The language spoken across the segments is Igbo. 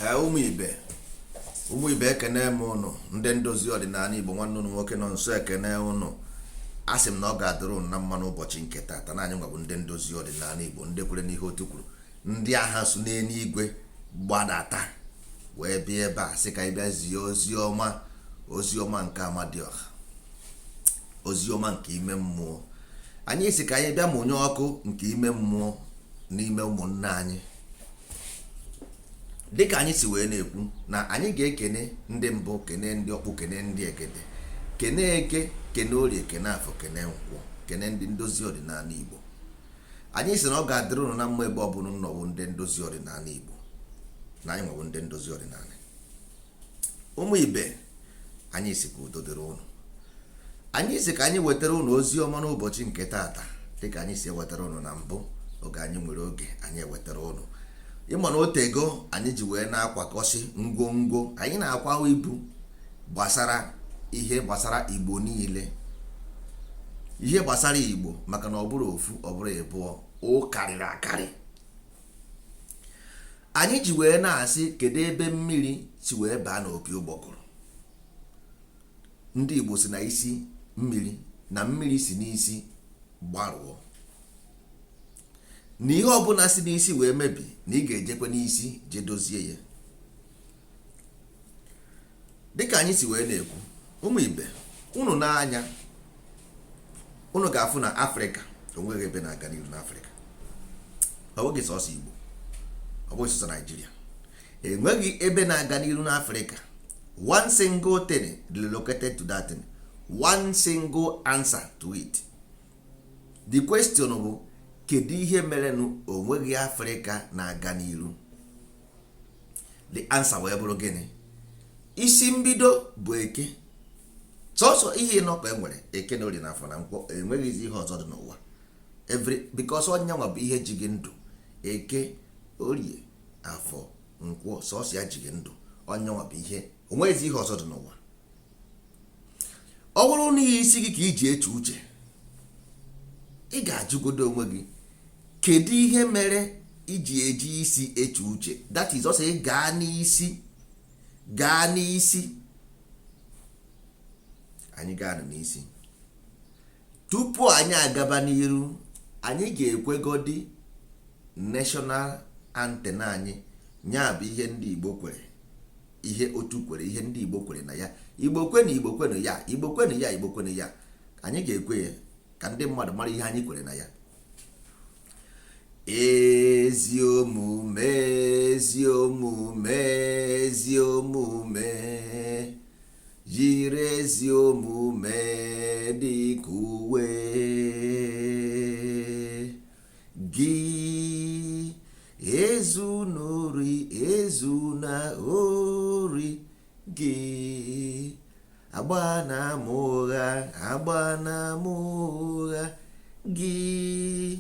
Ee, ụmụ ibe, ụmụ ibe, ekene m ụnụ. Ndị ndozi ọdịnala Igbo, nwanne ụnụ nwoke nọ nso ekene ụnụ. A sị m na ọ ga-adịrị ụnụ na mma n'ụbọchị nke taata, na anyị nwa bụ ndị ndozi ọdịnala Igbo, ndị kwere n'ihe otu kwuru, ndị agha so n'eluigwe gbadata wee bịa ebe a, sị ka anyị bịa zie ozi ọma, ozi ọma nke Amadioha, ozi ọma nke ime mmụọ. Anyị si ka anyị bịa mụnye ọkụ nke ime mmụọ n'ime ụmụnne anyị, dịka anyị si wee na-ekwu na anyị ga-ekene ndị mbụ, kene ndị ọkpụ, kene ndị egede, kene Eke, kene Orie, kene Afọ, kene Nkwọ, kene ndị ndozi ọdịnala Igbo. Anyị si na ọ ga-adịrị ụnụ na mma ebe ọ bụla nnọwụ ndị ndozi ọdịnala Igbo, na anyị nwebụ ndị ndozi ọdịnala. Ụmụ ibe, anyị si ka udo dịrị ụnụ. Anyị si ka anyị wetara ụnụ ozi ọma n'ụbọchị nke taata, dịka anyị si ewetara ụnụ na mbụ. Oge anyị nwere oge, anyị ewetara ụnụ. Ịma na otego anyị ji wee na-akwakọsị ngwongwo, anyị na-akwa ibu gbasara ihe gbasara Igbo niile, ihe gbasara Igbo, maka na ọ bụrụ ofu, ọ bụrụ ịbụọ, o karịrị akarị. Anyị ji wee na-asị, kedu ebe mmiri si wee baa n'opi ụgbọgụrụ? Ndị Igbo si na isi mmiri na mmiri si n'isi gbarụọ, na ihe ọbụla si n'isi wee mebi, na ị ga-ejekwe n'isi jee dozie ya. Dịka anyị si wee na-ekwu, ụmụ ibe, unu n'anya unu ga-afụ na Afrịka onweghị ebe na-aga n'iru n'Afrịka. Ọ bụghị sọsọ Igbo, ọ bụghị sọsọ Naijiria. Enweghị ebe na-aga n'iru n'Afrịka. One single thing relocated to that thing, one single answer to it. The question bụ, kedu ihe merenụ onweghị Afrịka na-aga n'iru? The answer wee bụrụ gịnị? Isi mbido bụ Eke. Sọsọ ihe ịnọ ka e nwere: Eke na Orie na Afọ na Nkwọ. Enweghịzi ihe ọzọ dị n'ụwa every, because ọnyanwa bụ ihe ji gị ndụ. Eke, Orie, Afọ, Nkwọ, sọsọ ya ji gị ndụ. Ọnyanwa bụ ihe, onweghịzi ihe ọzọ dị n'ụwa. Ọ bụrụ na ihe isi gị ka iji eche uche, ị ga-ajụgodo onwe gị, kedu ihe mere iji eji isi eche uche? That is, ọsọ ị gaa n'isi, gaa n'isi. Anyị gaa n'isi tupu anyị agaba n'iru. Anyị ga-ekwegodi national anthem anyị, nya bụ ihe ndị Igbo kwere, ihe otu kwere, ihe ndị Igbo kwere na ya. Igbo kwenu, Igbo kwenu ya, Igbo kwenu ya, Igbo kwenu ya. Anyị ga-ekwe ya ka ndị mmadụ mara ihe anyị kwere na ya. Ezi omume, ezi omume, ezi omume, jiri ezi omume dị ka uwe gị. Ezu n'ori, ezu na ori gị. Agba na ama ụgha, agba na ama ụgha gị.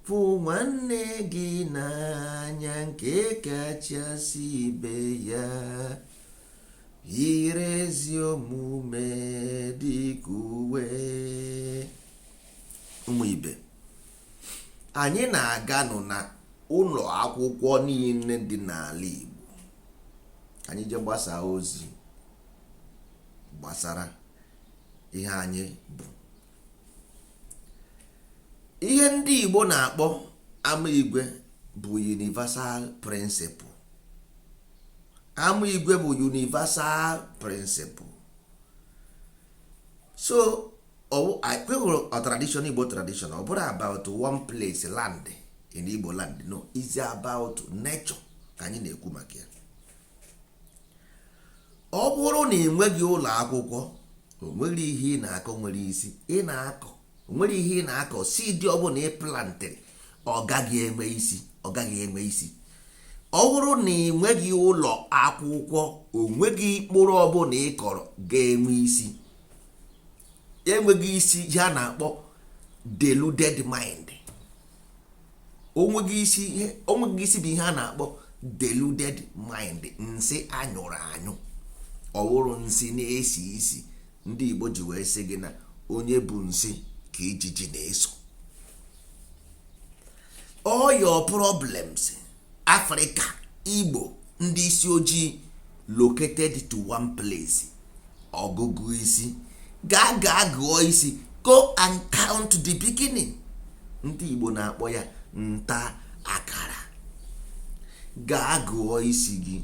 Fụ nwanne gị n'anya nke kachasị ibe ya. Yiri ezi omume dịka uwe. Ụmụ ibe, anyị na-aganụ na ụlọ akwụkwọ niile dị n'ala Igbo. Anyị je gbasaa ozi gbasara ihe anyị bụ, ihe ndị Igbo na-akpọ ama igwe bụ universal principle. Ama igwe bụ universal principle. So kwehụrụ tradition, Igbo tradition, ọ bụrụ about one place, land in Igbo land, no, is about nature ka anyị na-ekwu maka ya. Ọ bụrụ na ị nweghị ụlọ akwụkwọ, o nwere ihe ị na-akọ nwere isi ị na-akọ, o nwere ihe ị na-akọ, seed ọbụla ị plantịrị, ọ gaghị enwe isi, ọ gaghị enwe isi. Ọ bụrụ na ị nweghị ụlọ akwụkwọ, o nweghị mkpụrụ ọbụla ị kọrọ ga-enwe isi. Enweghị isi, ihe a na-akpọ deluded mind. Onweghị isi, onweghị isi bụ ihe a na-akpọ deluded mind, nsị anyụrụ anyụ, ọwụrụ nsị na-esi isi. Ndị Igbo ji wee sị gị na onye bụ nsị ka ijiji na-eso. All your problems, Africa, Igbo. Ndị isi ojii located to one place. Ọgụgụ isi, gaa gaa gụọ isi, go and count the beginning. Ndị Igbo na-akpọ ya nta akara. Gaa gụọ isi gị.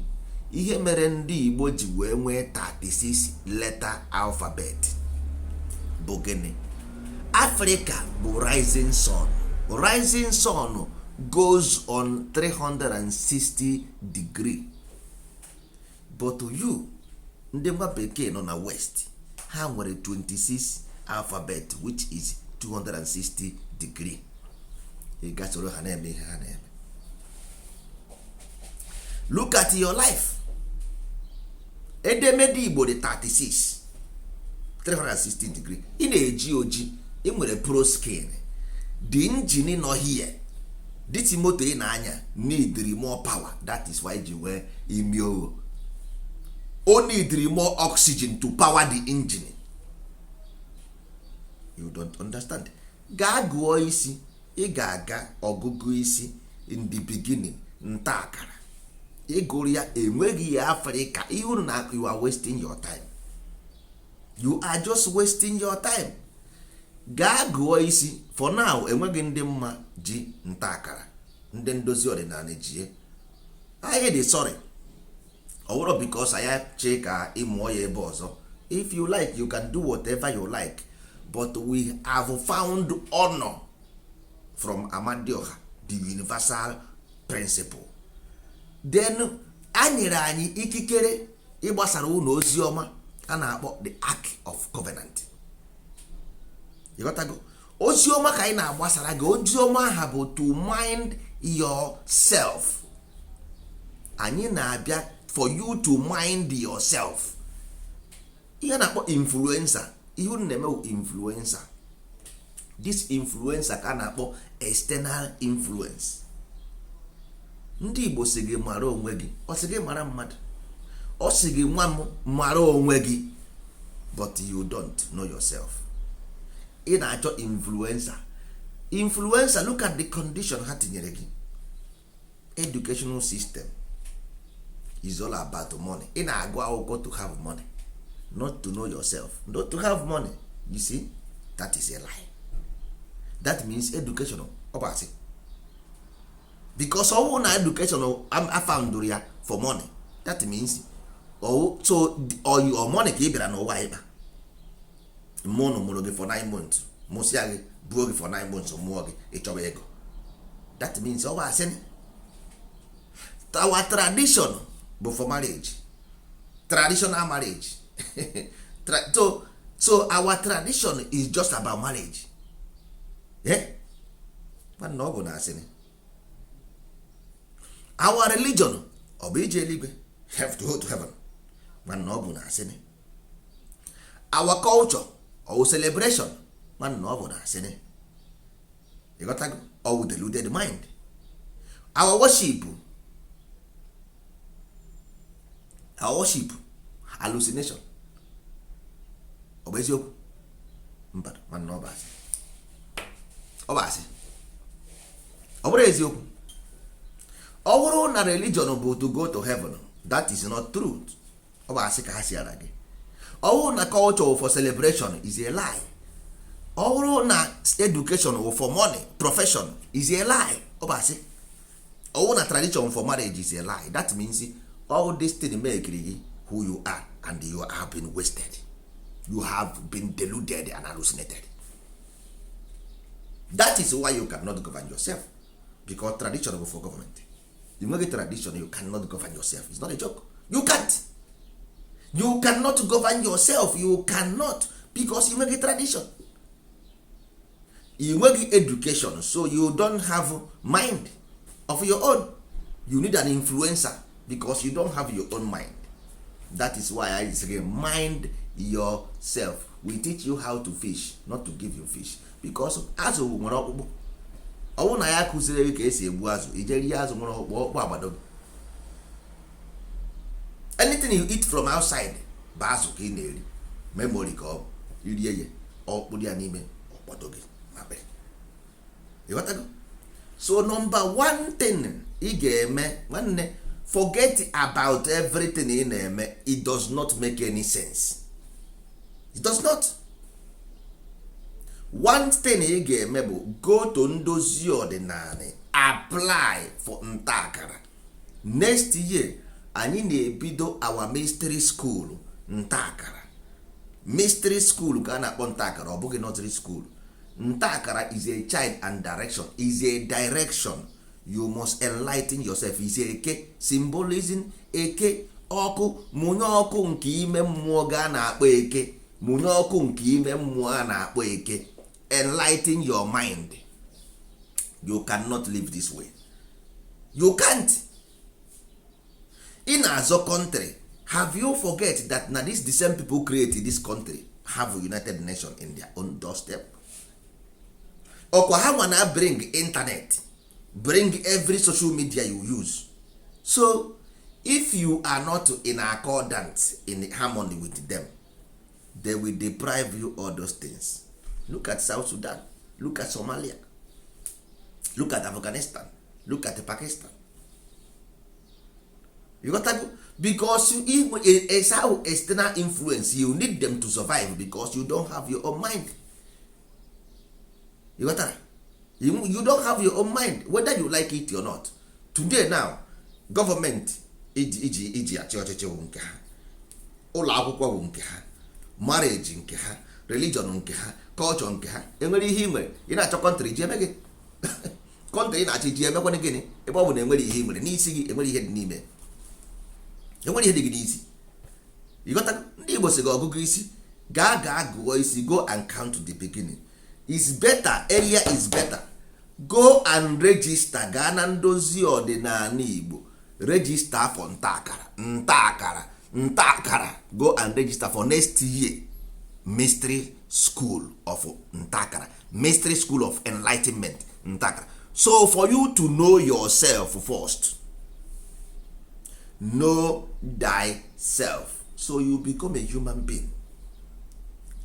Ihe mere ndị Igbo ji wee nwee 36 letter alphabet bụ gịnị? Africa bụ rising sun. Rising sun goes on 360 degree, but you, ndị nwa bekee nọ na west, ha nwere 26 alphabet, which is 260 degree. Ị gasoro ha na-eme ihe ha na-eme. Look at your life. Edemede Igbo dị 36, 360 degree. Ị na-eji oji, ị nwere pro skin. The engine nọ here, this moto ị na-anya need more power. That is why ji wee imi ogho. O need more oxygen to power the engine. You don't understand. Gaa gụọ isi. Ị ga-aga ọgụgụ isi in the beginning, nta akara. Ịgụrụ ya, enweghị ya Afrịka. Ihe unu na, you are wasting your time. You are just wasting your time. Gaa gụọ isi. For now, enweghị ndị mma ji nta akara. Ndị ndozi ọdịnala jie anyị dị sorry. Ọ bụrụ because anyị chi ka ị mụọ ya ebe ọzọ. If you like, you can do whatever you like, but we have found honor from Amadioha, the universal principle. Then a nyere anyị ikikere ịgbasara ụlọ ozi ọma a na-akpọ the Ark of Covenant. Ịghọtago? Ozi ọma ka anyị na-agbasara gị. Ozi ọma aha bụ to mind yourself. Anyị na-abịa for you to mind yourself. Ihe a na-akpọ influencer, ihe unu na-eme bụ influencer. This influencer ka a na-akpọ external influence. Ndị Igbo si gị mara onwe gị. Ọ sị gị mara mmadụ, ọ sị gị, nwa m, mara onwe gị, but you don't know yourself. Ị na-achọ influencer. Influencer, look at the condition ha tinyere gị. Educational system is all about money. Ị na-agụ akwụkwọ to have money, not to know yourself, not to have money. You see, that is a lie. That means education, ọ bụ asị, because ọ bụrụ na education afoundụrụ ya for money, that means so or money ka ị bịara n'ụwa ịkpa. Mmụọ mụrụ gị for 9 months, mụsịa gị, buo gị for 9 months, mụọ gị, ịchọba ego. That means ọ bụ asị. Our tradition bụ for marriage, traditional marriage. So our tradition is just about marriage, yeah? Nwanne, ọ bụ na asịrị. Our religion, ọ bụ ije eluigwe, have to go to heaven. Nwanne, ọ bụ na asịrị. Our culture, ọ bụ celebration. Nwanne, ọ bụ na asịrị. Ịghọtago? Ọ bụ deluded mind. Our worship, hallucination. Ọ bụ eziokwu? Mba, nwanne, ọ bụ asị. Ọ bụ asị, ọ bụrụ eziokwu. Ọ bụrụ na religion bụ to go to heaven, that is not truth. Ọ bụ asị ka ha si ara gị. Ọ bụrụ na culture for celebration is a lie. Ọ bụrụ na education for money, profession is a lie. Ọ bụ asị. Ọ bụrụ na tradition for marriage is a lie. That means all this thing make gị who you are, and you have been wasted. You have been deluded and hallucinated. That is why you cannot govern yourself, because tradition bụ for government. You nweghị tradition, you cannot govern yourself. It's not a joke. You can't, you cannot govern yourself. You cannot, because you nweghị tradition, you nweghị education, so you don't have mind of your own. You need an influencer because you don't have your own mind. That is why I say mind yourself. We teach you how to fish, not to give you fish, because azụ nwere ọkpụkpụ. Ọ bụrụ na ya kụziri gị ka esi egbu azụ, ije rie azụ nwere ọkpụkpụ, ọkpụkpụ agbado gị. Anything you eat from outside bụ azụ ka ị na-eri. Memory ka ọ bụ. Irie ya, ọkpụrụ ya n'ime ọkpọdo gị akpịrị. Ịghọtago? So number one thing ị ga-eme, nwanne, Forget about everything ị na-eme. It does not make any sense. It does not. One thing ị ga-eme bụ go to Ndozi Ọdịnala, apply for ntaakara. Next year anyị na-ebido our mystery school, ntaakara mystery school ka a na-akpọ ntaakara. Ọ bụghị nursery school. Ntaakara is a child and direction, is a direction. You must enlighten yourself. Is eke symbolism, eke ọkụ, mụnye ọkụ nke ime mmụọ ga na-akpọ eke, mụnye ọkụ nke ime mmụọ a na-akpọ eke. Enlighten your mind. You cannot live this way. You can't. Ị na-azọ country. Have you forget that na this the same people create this country have United Nation in their own doorstep? Ọkwa ha nwa na bring internet, bring every social media you use. So if you are not in accordance, in harmony with them, they will deprive you all those things. Look at South Sudan, look at Somalia, look at Afghanistan, look at Pakistan. You got to go because you is how external influence, you need them to survive because you don't have your own mind. You got that? You don't have your own mind, whether you like it or not. Today now, gọọmenti iji achị ọchịchị bụ nke ha, ụlọ akwụkwọ bụ nke ha, marriage nke ha, religion nke ha, culture nke ha. Enwere ihe ị nwere ị na-achọ country ji eme gị? Country ị na-achị ji emekwana gịnị, ebe ọ bụ na enwere ihe ị nwere n'isi gị? Enwere ihe dị n'ime, enwere ihe dị gị n'isi. Ịghọta? Ndị Igbo sị gị ọgụgụ isi, gaa gụọ isi. Go and count the beginning is better, earlier is better. Go and register. Gaa na Ndozi Ọdịnala Igbo, register for ntaakara, ntaakara, ntaakara. Go and register for next year mystery school of ntaakara, mystery school of enlightenment, ntaakara. So for you to know yourself first, know thyself, so you become a human being.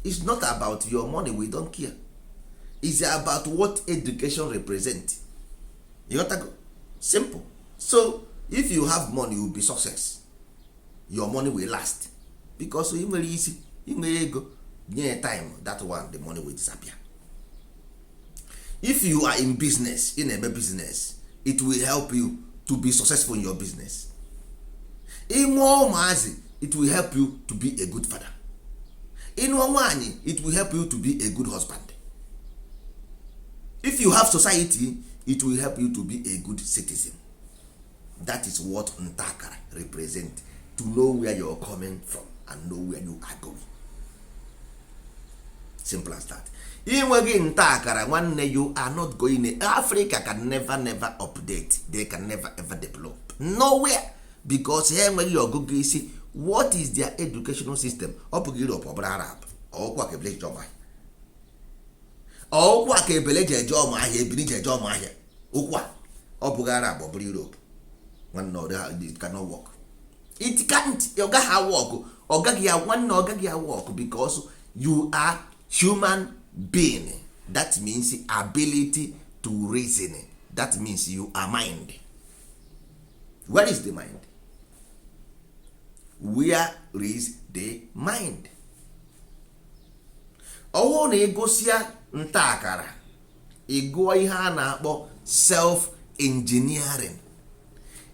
It's not about your money, we don't care. It's about what education represent. You got to go simple. So if you have money, you will be success. Your money will last because ị nwere isi. Ị nwere ego, nye time, that one, the money will disappear. If you are in business, ị na-eme business, it will help you to be successful in your business. Ịmụọ ụmụazị, it will help you to be a good father. Ịnụọ nwaanyị, it will help you to be a good husband. If you have society, it will help you to be a good citizen. That is what ntakara represent, to know where you're coming from and know where you are going. Simple as that. Inweghị ntakara, nwanne, you are not going. Africa can never, never update. They can never ever develop nowhere because ha enweghị ọgụgụ isi. What is their educational system? Ọ bụghị Europe, ọ bụrụ Arab. Ọkwa ka ebele ji ọma ahịa, ọkwa ka ebele ji eje ọma ahịa, ebili ji eje ọma ahịa. Ụkwụ a, ọ bụghị Arab, ọ bụrụ Europe, nwanne, ọ it cannot work. It can't. Ọ gaghị work. Ọ gaghị ya, nwanne, ọ gaghị work because you are human being. That means ability to reason. That means you are mind. Where is the mind? Where is the mind? Ọwụ na ịgụsịa nta akara, ịgụọ ihe a na-akpọ self engineering.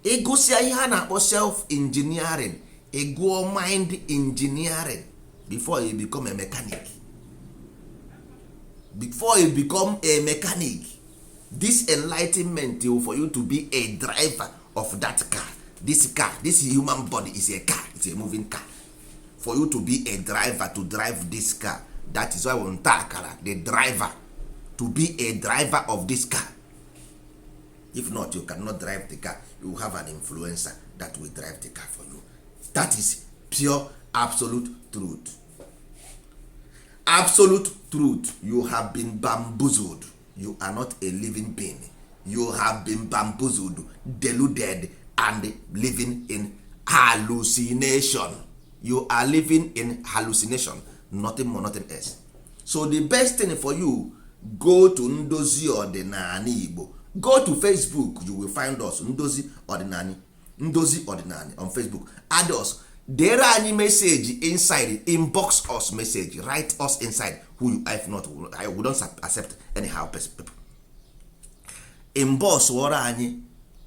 Ịgụsịa ihe a na-akpọ self engineering, ịgụọ mind engineering before you become a mechanic. Before you become a mechanic, this enlightenment will for you to be a driver of that car. This car, this human body is a car. It's a moving car. For you to be a driver, to drive this car. That is why we nta akara, the driver, to be a driver of this car. If not, you cannot drive the car. You have an influencer that will drive the car for you. That is pure absolute truth, absolute truth. You have been bamboozled. You are not a living being. You have been bamboozled, deluded and living in hallucination. You are living in hallucination, nothing more, nothing else. So the best thing for you, go to Ndozi Ọdịnala Igbo. Go to Facebook, you will find us, Ndozi Ọdịnala. Ndozi Ọdịnala on Facebook. Add us, dere anyị message inside, inbox us message, write us inside who you are. If not, we don't accept anyhow people. Inbox wọrọ anyị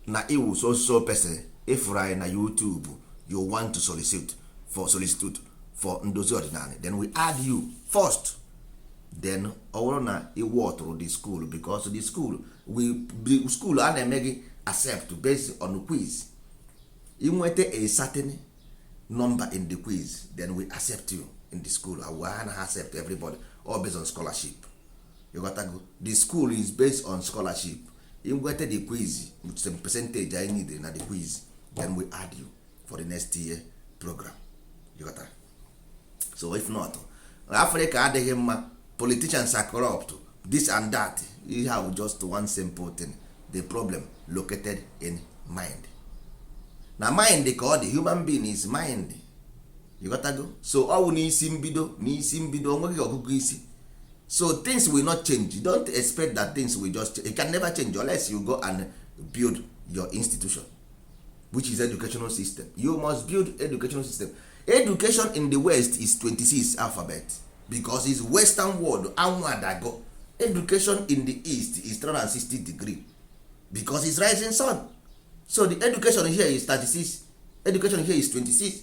na iwu so so person, ịfụrụ anyị na YouTube, you want to solicit for Ndozi Ọdịnala, then we add you first. Then ọ bụrụ na iwu ọtụrụ the school, because the school, we the school a na-eme gị accept based on quiz. Inweta a certain number in the quiz, then we accept you in the school. We anaghị accept everybody, all based on scholarship. You got to go, the school is based on scholarship. Inweta the quiz with some percentage I need na the quiz, then we add you for the next year program. You got that? So if not, Africa adịghị mma, politicians are corrupt, this and that. You have just one simple thing: the problem located in mind. Na mind ka ọ dị. Human being is mind. You got to go. So ọ wụ n'isi mbido, n'isi mbido onweghị ọgụgụ isi. So things will not change. Don't expect that things will just change. It can never change unless you go and build your institution, which is educational system. You must build educational system. Education in the West is 26 alphabet because it's Western world. Anwụ adago. Education in the East is 360 degree because it's rising sun. So the education here is 36, education here is 26.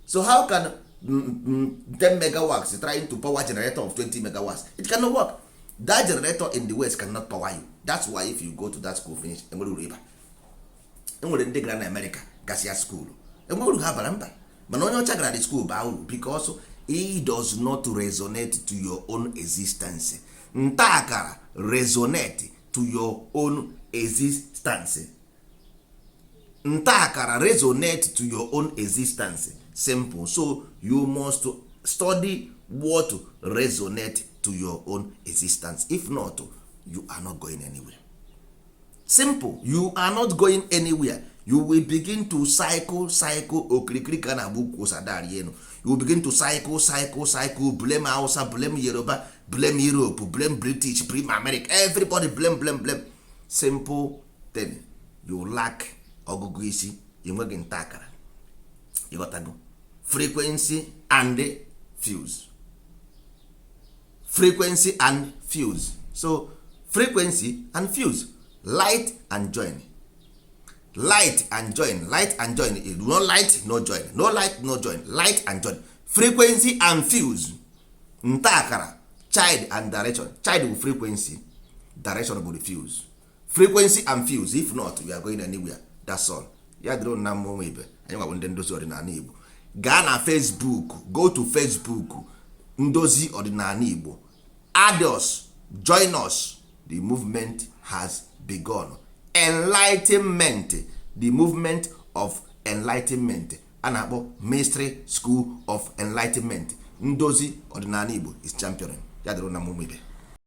So how can 10 megawatts trying to power generator of 20 megawatts? It cannot work. That generator in the West cannot power you. That's why if you go to that school finish, enwere uru ịba. Enwere ndị gara na America gasịa school, enwere uru ha bara mba, mana onye ọcha gara the school baa uru because it does not resonate to your own existence. Nta akara resonate to your own existence. Nta akara resonate to your own existence. Simple. So you must study what resonate to your own existence. If not, you are not going anywhere. Simple. You are not going anywhere. You will begin to cycle, cycle. Okirikiri ka na agba ukwu sadari enu. You will begin to cycle, cycle, cycle, blame Hausa, blame Yoruba, blame Europe, blame British, blame America, everybody, blame, blame, blame. Simple thing: you lack ọgụgụ isi, enweghị nta akara. Ịghọtago? Frequency and fuse, frequency and fuse. So frequency and fuse, light and join, light and join, light and join. No light, no join. No light, no join. Light and join, frequency and fuse. Nta akara, child and direction. Child bụ frequency, direction bụ the fuse. Frequency and fuse. If not, we are going anywhere. That's all. Ya dịrị na mmụọ ibe anyị nwabụ ndị Ndozi Ọdịnala Igbo. Gaa na Facebook, go to Facebook, Ndozi Ọdịnala Igbo. Add us, join us. The movement has begun. Enlightenment, the movement of enlightenment a na-akpọ Mystery School of Enlightenment. Ndozi Ọdịnala Igbo is championing. Ya dịrị na mmụọ ibe.